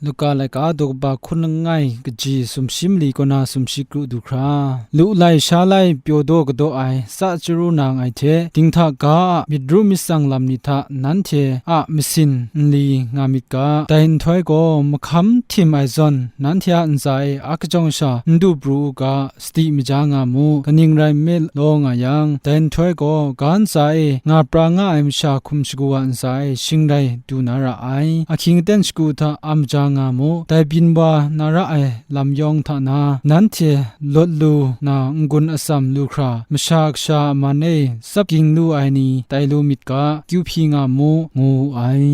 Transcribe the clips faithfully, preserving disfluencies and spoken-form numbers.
Luka laika daw kaba hkun langai kaji sumshi mali kaw na sumshi kru du hkra, lu lai sha lai pyaw daw kadaw ai, tsa chyaru na ai hte, dinghta ga a myit ru myit tsang lam ni hta nanhte a masin n li nga myit ga. Dai nhtoi gaw mahkam htim ai zawn, nanhte a ntsa e a kajawng sha n du pru u ga, sadi maja nga mu, kaning rai nme law nga yang, dai nhtoi gaw ga ntsa e nga pra nga ai masha hkum shagu a ntsa e shing rai du na ra ai, ahkying aten shagu hta a maja nga mu, dai byin wa na ra ai lam yawng hta na, nanhte lawt lu na n-gun atsam lu hkra, masha kasha a man e tsap ging lu ai ni tai lu myit ga, kyu hpyi nga mu, ngu wu ai.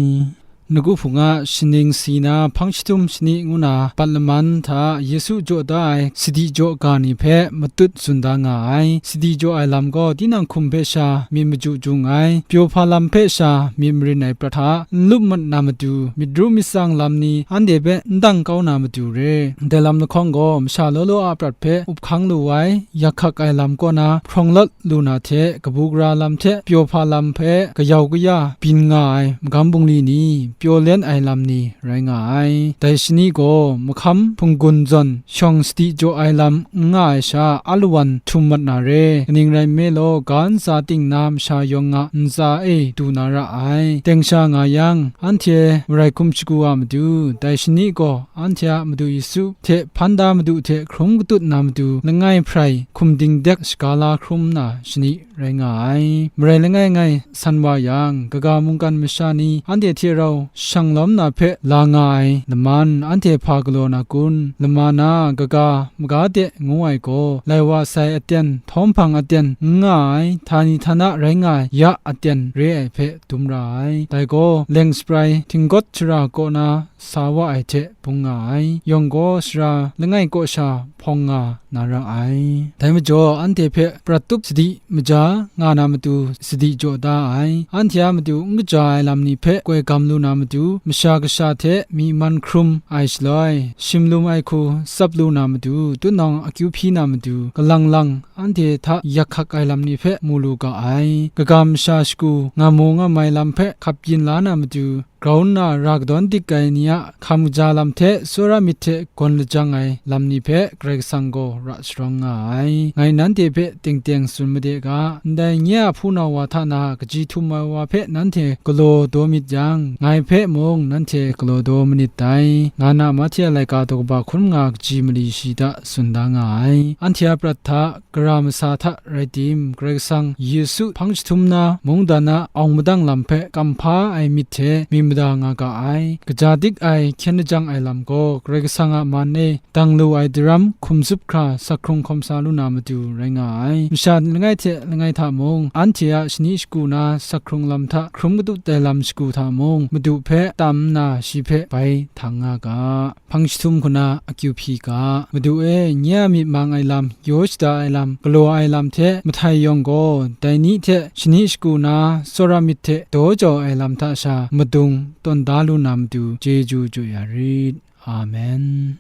Nawku hpung a shaning si na hpang jahtum shani ngu na bat laman hta Yesu jaw da ai sadi jaw ga ni hpe matut tsun da nga ai. Sadi jaw ai lam gaw tinang hkum hpe sha myit maju jung ai, pyaw hpa lam hpe sha myit marin ai prat hta n lup mat na matu, myit ru myit tsang lam ni anhte hpe n dang kau na matu re. Ndai lam lahkawng gaw masha law law a prat hpe up hkang lu ai, yak hkak ai lam kaw na hprawng lawt lu na hte, kabu gara lam hte pyaw hpa lam hpe kayau kaya byin nga ai magam bungli ni, pyaw len ai lam ni rai nga ai. Dai shani gaw mahkam hpunggun zawn shawng sadi jaw ai lam n nga ai sha, alawan htum mat na re. Kaning rai nme law, ga ntsa ting na masha yawng a ntsa e du na ra ai. Teng sha nga yang, anhte marai hkum shagu a matu, dai shani gaw anhte a Madu Yesu hte hpan da Madu hte hkrum katut na matu, langai hprai hkum dingdek shaga la hkrum na shani rai nga ai. Marai langai ngai san wa yang, kaga mungkan masha ni anhte hte rau shang lawm na hpe la nga ai laman, anhte hpa galaw na kun? Lama na kaga maga de ngu ai gaw, lai wa sai aten, htawm hpang aten n nga ai, htani htana rai nga ai ya aten re ai hpe dum ra ai. Dai gaw leng shabrai htinggawt shara kaw na sa wa ai hte bung nga ai. Yawng gaw sara langai kaw sha hpawng nga na ra ai. Dai majaw, anhte hpe prat tup sadi maja nga na matu sadi jaw da ai. Anhte a matu n kaja ai lam ni hpe koi gam lu na matu, masha kasha hte myi man hkrum ai shaloi, shim lum ai hku tsap lu na matu, tutnawng akyu hpyi na matu, kalang lang anhte hta yak hkak ai lam ni hpe mu lu ga ai. Kaga masha shagu, nga mu nga mai lam hpe hkap yin la na matu, grau nna ra kadawn dik ai ni a hkam kaja lam hte tsawra myit hte gawn lajang ai lam ni hpe Karai Kasang gaw ra sharawng nga ai. Ngai nanhte hpe teng teng tsun made ga, ndai nye a hpunau wa hta na kaji htum ai wa hpe nanhte galaw daw myit yang, ngai hpe mung nanhte galaw daw manit dai, nga na Mahte a laika daw kaba hkun nga kaji mali shi da tsun da nga ai. Anhte a prat hta, gara masa hta rai tim, Karai Kasang Yesu hpang jahtum na mungdan a awng madang lam hpe kam hpa ai myit hte myit mada nga ga ai, kaja dik ai hkyen lajang ai lam gaw Karai Kasang a man e dang lu ai daram hkum zup hkra sak hkrung hkawm sa lu na matu rai nga ai. Masha langai hte langai hta mung, anhte a shani shagu na sak hkrung lam hta hkrum katup ai lam shagu hta mung, Madu hpe tam nna shi hpe bai htang nga ga. Hpang jahtum hku na akyu hpyi ga. Madu e, nye a myit mang ai lam, yaw shada ai lam, galaw ai lam hte mahtai yawng gaw, dai ni hte shani shagu na tsawra myit hte daw jau ai lam hta sha madung tawn da lu na matu chyeju jaw ya rit. Amen.